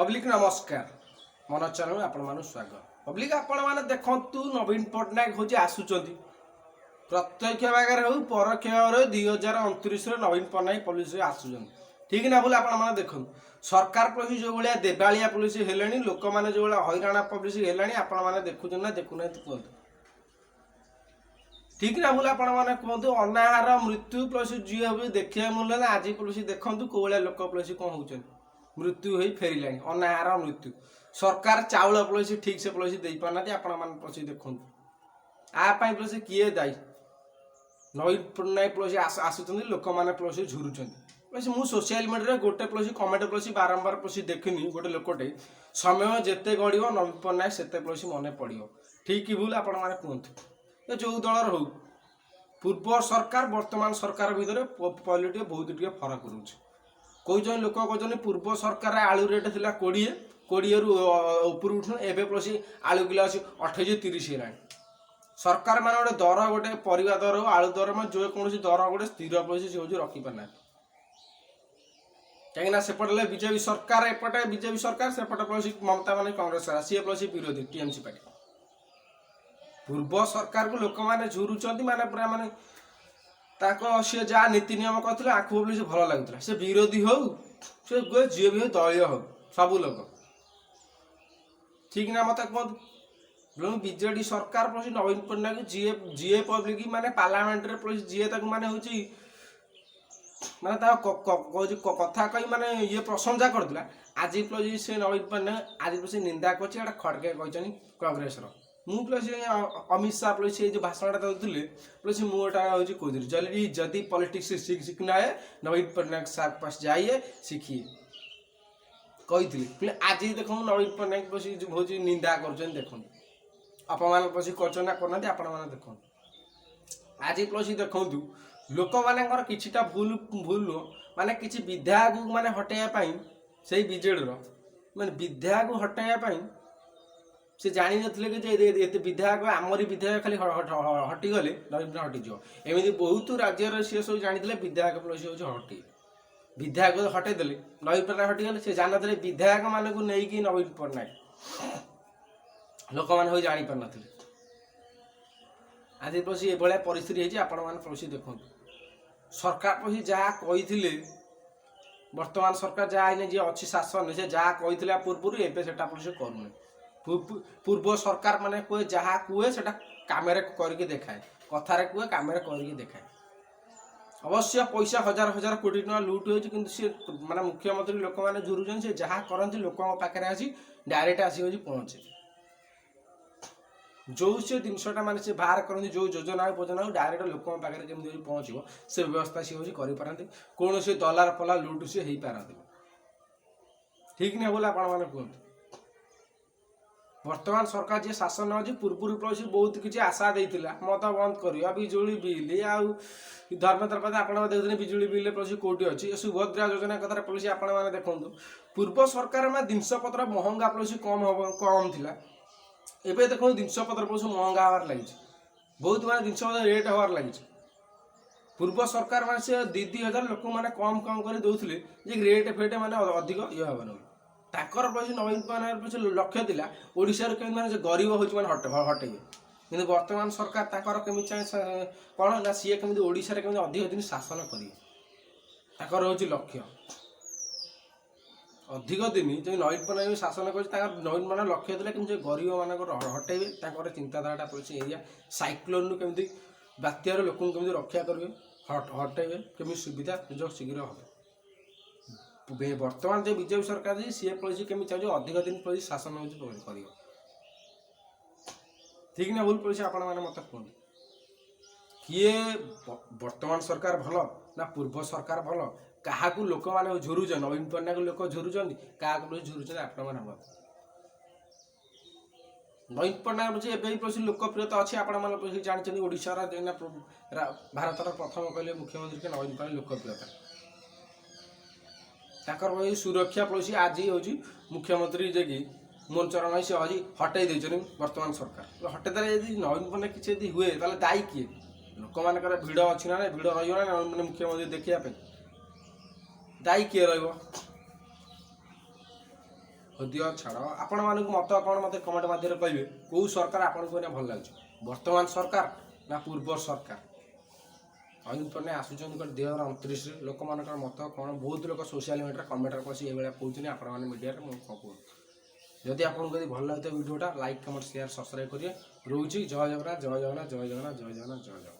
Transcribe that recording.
Public, ନମସ୍କାର। Manoj channel ଆପଣମାନଙ୍କୁ ସ୍ୱାଗତ। ପବ୍ଲିକ, ଆପଣମାନେ ଦେଖନ୍ତୁ, ନବୀନ ପଟ୍ଟନାୟକ ହେଉଛି ଆସୁଛନ୍ତି। ପ୍ରତ୍ୟକ୍ଷ ଭାବରେ ହଉ, ପରୋକ୍ଷ ଭାବରେ ହଉ, 2029ରେ ନବୀନ ପଟ୍ଟନାୟକ ପଲିସି ଆସୁଛନ୍ତି। ଠିକ ନା ଭୁଲ, ଆପଣମାନେ ଦେଖନ୍ତୁ। ସରକାର ପଲିସି ଯେଉଁ ଭଳିଆ ଦେବାଳିଆ ପଲିସି ହେଲେଣି, ଲୋକମାନେ ଯେଉଁ ଭଳିଆ ହଇରାଣ ପଲିସି ହେଲାଣି, ଆପଣମାନେ ଦେଖୁଛନ୍ତି ନା ଦେଖୁନାହାନ୍ତି, କୁହନ୍ତୁ। ଠିକ ନା ଭୁଲ, ଆପଣମାନେ କୁହନ୍ତୁ। ଅନାହାର ମୃତ୍ୟୁ ପ୍ଲସ୍ ଯିଏ ବି ଦେଖିବାକୁ ମିଳିଲା। ଆଜି ପଲିସି ଦେଖନ୍ତୁ, କୋଉ ଭଳିଆ ଲୋକ ପଲିସି କ'ଣ ହଉଛନ୍ତି, ମୃତ୍ୟୁ ହେଇ ଫେରିଲାଣି, ଅନାହାର ମୃତ୍ୟୁ। ସରକାର ଚାଉଳ ପଲିସି ଠିକ ସେ ପଲିସି ଦେଇପାରୁନାହାନ୍ତି। ଆପଣମାନେ ପଲିସି ଦେଖନ୍ତୁ, ଆ ପାଇଁ ପଲିସି କିଏ ଦାୟୀ? ନବୀନ ପଟ୍ଟନାୟକ ପଲିସି ଆସୁଛନ୍ତି, ଲୋକମାନେ ପଲିସି ଝୁରୁଛନ୍ତି। ପଲିସି ମୁଁ ସୋସିଆଲ ମିଡ଼ିଆରେ ଗୋଟେ ପଲିସି କମେଣ୍ଟ ପଲିସି ବାରମ୍ବାର ପଲିସି ଦେଖିନି। ଗୋଟେ ଲୋକଟେ, "ସମୟ ଯେତେ ଗଡ଼ିବ, ନବୀନ ପଟ୍ଟନାୟକ ସେତେ ପଲିସି ମନେ ପଡ଼ିବ।" ଠିକ କି ଭୁଲ, ଆପଣମାନେ କୁହନ୍ତୁ। ଏ ଯୋଉ ଦଳର ହଉ, ପୂର୍ବ ସରକାର ବର୍ତ୍ତମାନ ସରକାର ଭିତରେ ପଲିଟି ବହୁତ ଟିକେ ଫରକ ରହୁଛି। କହୁଛନ୍ତି, ଲୋକ କହୁଛନ୍ତି, ପୂର୍ବ ସରକାରରେ ଆଳୁ ରେଟ୍ ଥିଲା 20, 20ରୁ ଉପରୁ ଉଠୁନ, ଏବେ ପ୍ଲସ୍ ଆଳୁ କିଲୋ ଅଛି 28, 30 ହେଲାଣି। ସରକାର ମାନେ ଗୋଟେ ଦର, ଗୋଟେ ପରିବା ଦର ହଉ, ଆଳୁ ଦର, ମାନେ ଯେକୌଣସି ଦର ଗୋଟେ ସ୍ଥିର ପଇସା ସେ ହେଉଛି ରଖିପାରୁନାହାନ୍ତି। କାହିଁକିନା ସେପଟେ ହେଲେ ବିଜେପି ସରକାର, ଏପଟେ ବିଜେପି ସରକାର, ସେପଟେ ପ୍ଲସ୍ ମମତା ମାନେ କଂଗ୍ରେସ ସରକାର, ସିଏ ପ୍ଲସ୍ ବିରୋଧୀ ଟିଏମସି ପାର୍ଟି। ପୂର୍ବ ସରକାରକୁ ଲୋକମାନେ ଝୁରୁଛନ୍ତି, ମାନେ ପୁରା ମାନେ ତାଙ୍କ ସିଏ ଯାହା ନୀତି ନିୟମ କରିଥିଲେ, ଆଖୁ ବୋଲି ସେ ଭଲ ଲାଗୁଥିଲା। ସେ ବିରୋଧୀ ହଉ, ସେ ଯିଏ ବି ହଉ, ଦଳୀୟ ହଉ, ସବୁ ଲୋକ। ଠିକ ନା ମତେ କୁହନ୍ତୁ। ତେଣୁ ବିଜେଡି ସରକାର ପ୍ରତି ନବୀନ ପଟ୍ଟନାୟକ ଯିଏ ଯିଏ ପବ୍ଲିକ ମାନେ ପାର୍ଲାମେଣ୍ଟରେ ପଲିସି ଯିଏ ତାକୁ ମାନେ ହଉଛି ମାନେ ତା କହୁଛି କଥା କହି ମାନେ ଇଏ ପ୍ରଶଂସା କରୁଥିଲା, ଆଜି ପ୍ଲସ୍ ସେ ନବୀନ ପଟ୍ଟନାୟକ ଆଜି ପ୍ଲସ୍ ନିନ୍ଦା କରୁଛି। ଏଇଟା ଖଡ଼ଗେ କହିଛନ୍ତି କଂଗ୍ରେସର। ମୁଁ ପ୍ଲସ୍ ଅମିତ ଶାହ ପ୍ଲସ୍ ସେ ଯୋଉ ଭାଷଣଟା ଦେଉଥିଲେ, ପ୍ଲସ୍ ମୁଁ ଏଟା ହେଉଛି କହୁଥିଲି, "जल्दी जल्दी पॉलिटिक्स सीखना है, नवीन पट्टनायक साहब पास जाइए, सीखिए" କହିଥିଲି। କିନ୍ତୁ ଆଜି ଦେଖନ୍ତୁ, ନବୀନ ପଟ୍ଟନାୟକ ବସି ଯୋଉ ହେଉଛି ନିନ୍ଦା କରୁଛନ୍ତି। ଦେଖନ୍ତୁ, ଅପମାନ ପସି କରୁଛନ୍ତି ନା କରୁନାହାନ୍ତି, ଆପଣମାନେ ଦେଖନ୍ତୁ। ଆଜି ପ୍ଲସ୍ ଦେଖନ୍ତୁ, ଲୋକମାନଙ୍କର କିଛିଟା ଭୁଲ, ଭୁଲ ନୁହଁ, ମାନେ କିଛି ବିଧାୟକକୁ ମାନେ ହଟେଇବା ପାଇଁ, ସେଇ ବିଜେଡ଼ିର ମାନେ ବିଧାୟକକୁ ହଟେଇବା ପାଇଁ, ସେ ଜାଣିନଥିଲେ କି ଯେ ଏତେ ବିଧାୟକ, ଆମରି ବିଧାୟକ ଖାଲି ହଟିଗଲେ ନବୀନ ହଟିଯିବ। ଏମିତି ବହୁତ ରାଜ୍ୟରେ ସିଏ ସବୁ ଜାଣିଥିଲେ ବିଧାୟକ ପ୍ଲସ୍ ହେଉଛି ହଟିବେ। ବିଧାୟକ ହଟେଇ ଦେଲେ, ନବୀନ ପଟ୍ଟନାୟକ ହଟିଗଲେ। ସେ ଜାଣିନଥିଲେ ବିଧାୟକ ମାନଙ୍କୁ ନେଇକି ନବୀନ ପଟ୍ଟନାୟକ, ଲୋକମାନେ ହୋଇ ଜାଣିପାରୁନଥିଲେ। ଆଜି ପସି ଏଭଳିଆ ପରିସ୍ଥିତି ହେଇଛି। ଆପଣମାନେ ପସି ଦେଖନ୍ତୁ, ସରକାର ପସି ଯାହା କହିଥିଲେ, ବର୍ତ୍ତମାନ ସରକାର ଯାହା ଏଇନେ ଯିଏ ଅଛି ଶାସନ, ସେ ଯାହା କହିଥିଲା ପୂର୍ବରୁ, ଏବେ ସେଟା ପସି କରୁନି। ପୂର୍ବ ସରକାର ମାନେ କୁହେ, ଯାହା କୁହେ ସେଟା କାମରେ କରିକି ଦେଖାଏ। କଥାରେ କୁହେ, କାମରେ କରିକି ଦେଖାଏ। ଅବଶ୍ୟ ପଇସା ହଜାର ହଜାର କୋଟି ଟଙ୍କା ଲୁଟ୍ ହେଉଛି, କିନ୍ତୁ ସିଏ ମାନେ ମୁଖ୍ୟମନ୍ତ୍ରୀ ଲୋକମାନେ ଝୁରୁଛନ୍ତି। ସେ ଯାହା କରନ୍ତି, ଲୋକଙ୍କ ପାଖରେ ଆସି ଡାଇରେକ୍ଟ ଆସି ହେଉଛି ପହଞ୍ଚେ। ଯୋଉ ସେ ଜିନିଷଟା ମାନେ ସେ ବାହାର କରନ୍ତି, ଯୋଉ ଯୋଜନା ହଉ, ଯୋଜନା ହଉ, ଡାଇରେକ୍ଟ ଲୋକଙ୍କ ପାଖରେ କେମିତି ହେଉଛି ପହଞ୍ଚିବ, ସେ ବ୍ୟବସ୍ଥା ସିଏ ହେଉଛି କରିପାରନ୍ତି। କୌଣସି ଦଲାର ଫଲା ଲୁଟ୍ ସିଏ ହେଇପାରନ୍ତି। ଠିକ ନା ବୋଲି, ଆପଣମାନେ କୁହନ୍ତୁ। ବର୍ତ୍ତମାନ ସରକାର ଯିଏ ଶାସନ ଅଛି, ପୂର୍ବରୁ ପ୍ଲସ୍ ବହୁତ କିଛି ଆଶା ଦେଇଥିଲା, ମଦ ବନ୍ଦ କରିବା, ବିଜୁଳି ବିଲ୍ ଆଉ ଧର୍ମେନ୍ଦ୍ର ପ୍ରଧାନ। ଆପଣ ଦେଖୁଛନ୍ତି ବିଜୁଳି ବିଲ୍ ପଲିସି କୋଉଠି ଅଛି। ଏ ସୁଭଦ୍ରା ଯୋଜନା କଥାରେ ପଲିସି ଆପଣମାନେ ଦେଖନ୍ତୁ। ପୂର୍ବ ସରକାର ମାନେ ଜିନିଷ ପତ୍ର ମହଙ୍ଗା ପଲିସି କମ୍ ହବ, କମ୍ ଥିଲା। ଏବେ ଦେଖନ୍ତୁ, ଜିନିଷ ପତ୍ର ପଲିସି ମହଙ୍ଗା ହେବାରେ ଲାଗିଛି ବହୁତ, ମାନେ ଜିନିଷ ପତ୍ର ରେଟ୍ ହେବାରେ ଲାଗିଛି। ପୂର୍ବ ସରକାର ମାନେ ସେ 2 2 ହଜାର ଲୋକମାନେ କମ୍ କମ୍ କରି ଦଉଥିଲେ ଯେ ରେଟ୍ ଫେଟ୍ ମାନେ ଅଧିକ ଇଏ ହେବନି ବୋଲି। ତାଙ୍କର ପଇସା, ନବୀନ ପଟ୍ଟନାୟକ ପଇସା ଲକ୍ଷ୍ୟ ଥିଲା ଓଡ଼ିଶାରୁ କେମିତି ମାନେ ସେ ଗରିବ ହେଉଛି ମାନେ ହଟେଇବେ। କିନ୍ତୁ ବର୍ତ୍ତମାନ ସରକାର ତାଙ୍କର କେମିତି ଚାହେଁ କ'ଣ ନା ସିଏ କେମିତି ଓଡ଼ିଶାରେ କେମିତି ଅଧିକ ଦିନ ଶାସନ କରିବେ, ତାଙ୍କର ହେଉଛି ଲକ୍ଷ୍ୟ। ଅଧିକ ଦିନ ଯଦି ନବୀନ ପଟ୍ଟନାୟକ ଶାସନ କରୁଛି, ତାଙ୍କର ନବୀନ ପଟ୍ଟନାୟକ ଲକ୍ଷ୍ୟ ଥିଲା କେମିତି ସେ ଗରିବ ମାନଙ୍କର ହଟେଇବେ। ତାଙ୍କର ଚିନ୍ତାଧାରାଟା ପଡ଼ିଛି ଏରିଆ ସାଇକ୍ଲୋନରୁ କେମିତି, ବାତ୍ୟାରୁ ଲୋକଙ୍କୁ କେମିତି ରକ୍ଷା କରିବେ, ହଟେଇବେ, କେମିତି ସୁବିଧା ସୁଯୋଗ ଶୀଘ୍ର ହେବ। ବର୍ତ୍ତମାନ ଯେଉଁ ବିଜେପି ସରକାର ଅଛି, ସିଏ ପଳିଛି କେମିତି ଚାହୁଁଛି ଅଧିକ ଦିନ ପଳିଛି ଶାସନ ହେଉଛି କରିବ। ଠିକ ନା ଭୁଲ ପଳିଛି, ଆପଣମାନେ ମତେ କୁହନ୍ତୁ। କିଏ ବର୍ତ୍ତମାନ ସରକାର ଭଲ ନା ପୂର୍ବ ସରକାର ଭଲ? କାହାକୁ ଲୋକମାନେ ଝୁରୁଛନ୍ତି? ନବୀନ ପଟ୍ଟନାୟକ ଲୋକ ଝୁରୁଛନ୍ତି? କାହାକୁ ଲୋକ ଝୁରୁଛନ୍ତି, ଆପଣମାନେ କୁହନ୍ତୁ। ନବୀନ ପଟ୍ଟନାୟକ ପଛେ ଏବେ ବି ପଛେ ଲୋକପ୍ରିୟତା ଅଛି। ଆପଣମାନେ ପଛେ ଜାଣିଛନ୍ତି, ଓଡ଼ିଶାର ଏଇନା ଭାରତର ପ୍ରଥମ କହିଲେ ମୁଖ୍ୟମନ୍ତ୍ରୀ କିଏ, ନବୀନ ପଟ୍ଟନାୟକ। ଲୋକପ୍ରିୟତା ତାଙ୍କର ଏଇ ସୁରକ୍ଷା ପଲିସି ଆଜି ହେଉଛି ମୁଖ୍ୟମନ୍ତ୍ରୀ ଯେ କି ମୋହନ ଚରଣ ମାଝୀ, ସେ ଆଜି ହଟେଇ ଦେଇଛନ୍ତି। ବର୍ତ୍ତମାନ ସରକାର ହଟେଇ ଦେଲେ, ଯଦି ନବୀନ ପଟ୍ଟନାୟକ କିଛି ଯଦି ହୁଏ, ତାହେଲେ ଦାୟୀ କିଏ? ଲୋକମାନଙ୍କର ଭିଡ଼ ଅଛି ନା ନାଇଁ? ଭିଡ଼ ରହିବ ନା ନାଇଁ ମାନେ ମୁଖ୍ୟମନ୍ତ୍ରୀ ଦେଖିବା ପାଇଁ? ଦାୟୀ କିଏ ରହିବ? ହଉ ଦିଅ, ଛାଡ଼। ଆପଣମାନଙ୍କୁ ମତ କ'ଣ ମୋତେ କମେଣ୍ଟ ମାଧ୍ୟମରେ କହିବେ। କେଉଁ ସରକାର ଆପଣଙ୍କୁ ଏଇନା ଭଲ ଲାଗୁଛି, ବର୍ତ୍ତମାନ ସରକାର ନା ପୂର୍ବ ସରକାର? ନବୀନ ପଟ୍ଟନାୟକ ଆସୁଛନ୍ତି କୁଆଡ଼େ 2029ରେ। ଲୋକମାନଙ୍କର ମତ କ'ଣ? ବହୁତ ଲୋକ ସୋସିଆଲ ମିଡ଼ିଆରେ କମେଣ୍ଟରେ ବସି ଏଇଭଳିଆ କହୁଛନ୍ତି। ଆପଣମାନେ ମିଡ଼ିଆରେ ମୁଁ କ'ଣ କହୁଛି? ଯଦି ଆପଣଙ୍କୁ ଯଦି ଭଲ ଲାଗୁଥିବ ଭିଡ଼ିଓଟା, ଲାଇକ୍, କମେଣ୍ଟ, ସେୟାର, ସବସ୍କ୍ରାଇବ୍ କରିବେ। ରହୁଛି। ଜୟ ଜଗନ୍ନାଥ, ଜୟ ଜଗନ୍ନାଥ, ଜୟ ଜଗନ୍ନାଥ, ଜୟ ଜଗନ୍ନାଥ, ଜୟ ଜଗନ୍ନାଥ।